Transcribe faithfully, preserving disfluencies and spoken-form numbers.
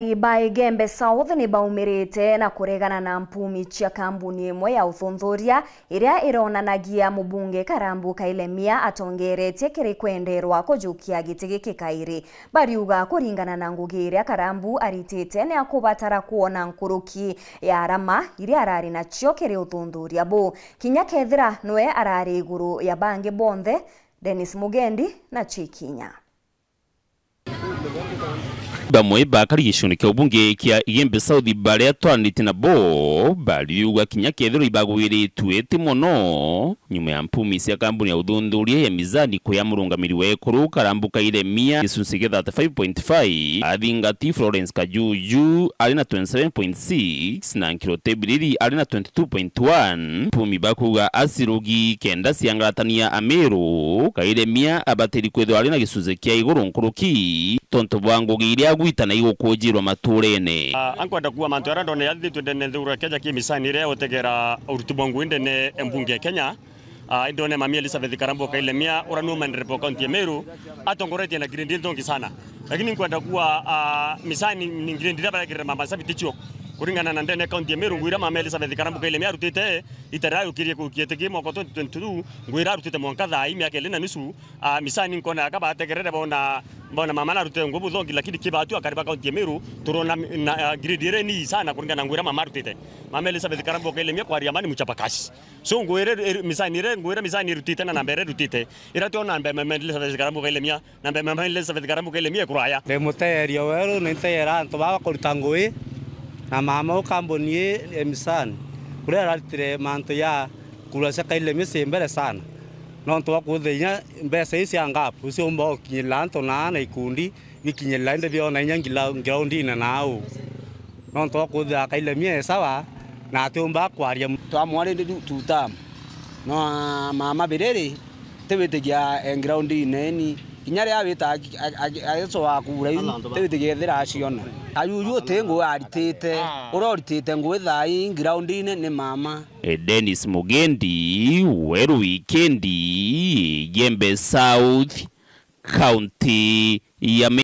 Ba Igembe South ni baumirite na kuregana na mpumi cia kambuni imwe ya uthunthuria iria ironanagia mubunge Karambu Kailemia atongeretie kiri kwenderwa kujukia giti giki kairi. Bariuga kuringana na ngugi iria Karambu aritite, ni akubatara kuona nkuruki ya arama iria arari nacio kiri uthuthuria buu. Kinya kethira nwe arari iguru ya bangi bonthe, Dennis Mugendi na Chikinya. Bamwe bakari gicione kia ubunge kia Igembe South baria twaranitie nabo bariuga kinya kethirwa ibagwiritue ti mono nyuma ya mpumi cia kambuni ya uthuthuria ya Mizani kuya murungamiri wa ekuru Karambu Kailemia gicunci gia thirty-five point five, athingati Florence Kajuju ari na twenty-seven point six na Nkirotebiriri ari na twenty-two point one. Mpumi bakuga acirugi kenda ciangaratania Amiru, Kailemia abatiri kwithirwa ari na gicunci kia iguru nkuruki tontu bwa ngugi iria agwita na igukujirwa maturene. Ah, ankwenda kuuga mantu jaria ndona jathithitue ndene nthiguru ya Kenya ki Mizani iria utegera uruti bwa ngui ndene mbunge ya Kenya. Ah, indone Mami Elizabeth Karambu Kailemia, uria ni umendere bwa kaunti ya Meru, atongoretie na grade nthongi sana. Lakini nkwenda kuuga, ah, Mizani ni grade iria barekirire mama sabi ticio. Kuringana na ndene kaunti ya Meru, ngui iria Mama Elizabeth Karambu Kailemia arutite, ita riria yukirie kurukia giti ki mwaka twenty twenty-two, ngui iria arutite mwanka thaa ii miaka iri na nusu, ah, Mizani nkona aka bategerere bona, bona mama narutite ngui buthongi, lakini kibatu akari ba kaunti ya Meru, turona na, ah, grade iria ni sana kuringana na ngui iria mama arutite. Mama Elizabeth Karambu Kailemia kwaria mani mchapa kazi. So, ngui iria, iri, Mizani iria, ngui iria Mizani irutite na namba iria irutite, iria tuona namba ya Mama Elizabeth Karambu Kailemia, namba ya Mama Elizabeth Karambu Kailemia ikuraya. Ndi muteeri o weru, ni nteera antu baba kuruta ngui, na mama u kambuni ii ya Mizani, uria aratire mantu ya kura cia Kailemia ci mbere sana. Nontu bwa kwithira inya mbeca ii cia ngapu, iciumba gukinyirira antu na, na ikundi, bikinyirira indi biona inya ngila-, groundine nau. Nontu bwa kwithira Kailemia e sawa, na atiumba kwaria. Twamwari ndi tu-, two term. No mama biriri, tiwitikia e groundine ni. Kinya riria wita aki-, aki-, aki-, agicoa kura iu, tiwitikia ethira aciona. Ajuju uti ngui aritite, uria uritite ngui thaa ii groundine ni mama. Dennis Mugendi, Weru Wikendi, Igembe South, kaunti ya Me-